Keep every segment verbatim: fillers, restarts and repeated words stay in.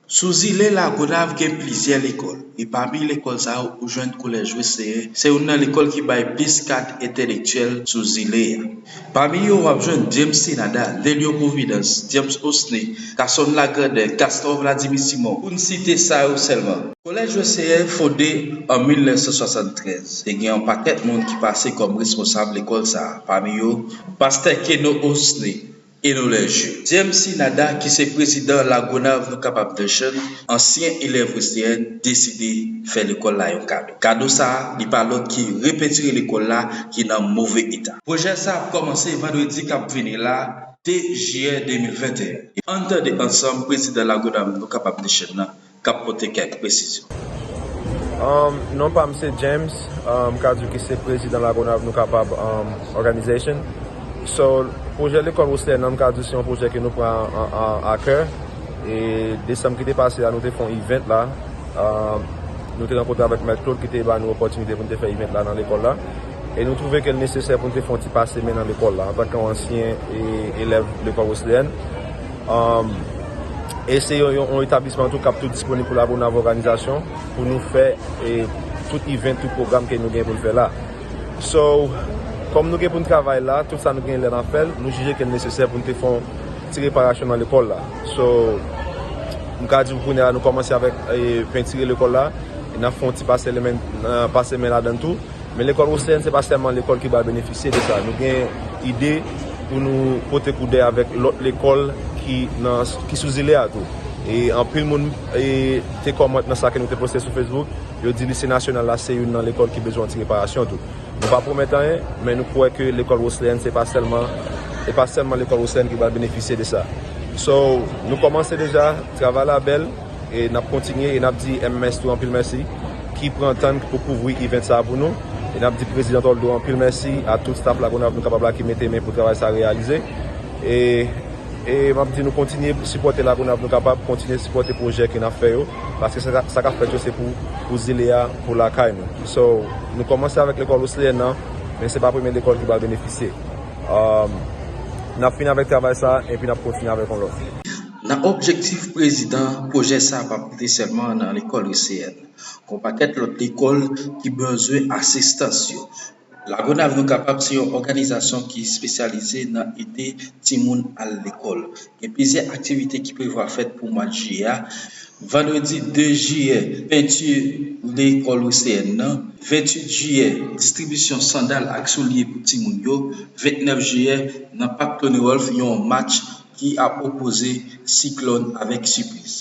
Sou zile Lagonav gen plizyè lekòl, e pami lekòl sa yo ou jwenn Kolèj Wesleyèn, se youn nan lekòl ki bay plis kad entèlektyèl sou zile a. Pami yo w ap jwenn James Senada, Lelio Providence, James Osney, Carson Lagrandin, Castor Vladimir Simon, pou n site sa yo sèlman. Kolèj Wesleyèn fonde an mil nèf san swasanntrèz. Te gen yon pakèt moun ki pase kòm responsab lekòl sa a, pami yo Pastè Keno Osney, Eno Lèje. James Senada, ki se prezidan Lagonav Nou Kapab Nation, ansyen elèv Wesleyèn, deside fè lekòl la yon kado. Kado sa a, li pa lòt ki repentire lekòl la ki nan move eta. Pwojè sa a ap kòmanse vandredi k ap vini la, de jiyè de mil venteyen. Ann tande ansanm prezidan Lagonav Nou Kapab Nation nan k ap pote kèk presizyon. Um, non pa m se James, um, m ka di w ki se prezidan Lagonav Nou Kapab um, Organization. So, pwojè lekòl Wesleyèn nan, m ka di w se yon pwojè ke nou pran an, an, a kè. E desanm ki te pase a, nou te fè yon event la. Um, nou te rankontre avèk Mèt Claude ki te ba nou opòtinite pou n te fè event la nan lekòl la. E nou twouve ke l nesesè pou n te fè yon ti pase men nan lekòl la, antanke yon ansyen e, elèv lekòl Wesleyèn. Um, e se yon, yon, yon etablisman tou k ap tou disponib pou Lagonav Òganizasyon pou nou fè e, tout event, tout pwogram ke nou gen pou n fè la. So, kòm nou gen pou n travay la, tout sa nou gen lè n ap fè l, nou jije ke l nesesè pou n te fè yon ti reparasyon nan lekòl la. So, m ka di w kounye a nou kòmanse avèk e, pentire lekòl la, e n ap fè yon ti pase men, pase men ladan l tou. Men lekòl Wesleyèn se pa sèlman lekòl ki pral benefisye de sa. Nou gen ide pou nou pote koudè avèk lòt lekòl ki nan ki sou zile a tou. E anpil moun e, te kòmante nan sa ke nou te poste sou Facebook, yo di lise nasyonal la se youn nan lekòl ki bezwen yon ti reparasyon tou. Nou pa pwomèt anyen, men nou kwè ke lekòl Wesleyèn se pa sèlman e pa sèlman lekòl Wesleyèn ki pral benefisye de sa. So, nou kòmanse deja, travay la bèl, e n ap kontinye e n ap di M M S tou anpil mèsi ki pran tan pou kouvri event sa a pou nou. E n ap di Prezidan Toldo anpil mèsi a tout staff Lagonav Nou Kapab la ki mete men pou travay sa a reyalize. E, e m ap di nou kontinye sipòte Lagonav Nou Kapab, kontinye sipòte pwojè ke n ap fè yo, paske sa, sa k ap fèt yo se pou, pou zile a, pou lakay nou. So, nou kòmanse avèk lekòl Wesleyèn nan, men se pa premye lekòl ki pral benefisye. Um, n ap fini avèk travay sa a, epi n ap kontinye avèk yon lòt. Nan objektif prezidan, pwojè sa a p ap rete sèlman nan lekòl Wesleyèn. Gon pakèt lòt lekòl ki bezwen asistans yo. Lagonav Nou Kapab se yon òganizasyon ki espesyalize nan ede timoun al lekòl. Gen plizyè aktivite ki prevwa fèt pou mwa jiyè a. Vandredi de jiyè, penti lekòl Wesleyèn nan. Ventuit jiyè, distribisyon sandal ak soulye pou timoun yo. Ventnèf jiyè, nan Pak Tony Wolff, yon match ki ap opoze Siklòn avèk Sipriz.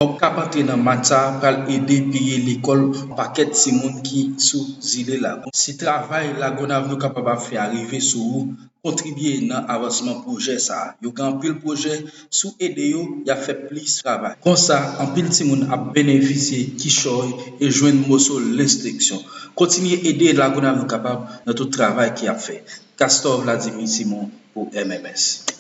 Kòb k ap antre nan match sa a pral ede peye lekòl yon pakèt timoun ki sou zile la. Si travay Lagonav Nou Kapab ap fè a rive sou ou, kontribye nan avansman pwojè sa a. Yo gen anpil pwojè, si w ede yo, y ap fè plis travay. Konsa, anpil timoun ap benefisye kichòy e jwenn moso lenstriksyon. Kontinye ede Lagonav Nou Kapab nan tout travay ke y ap fè. Castor Vladimir Simon pou M M S.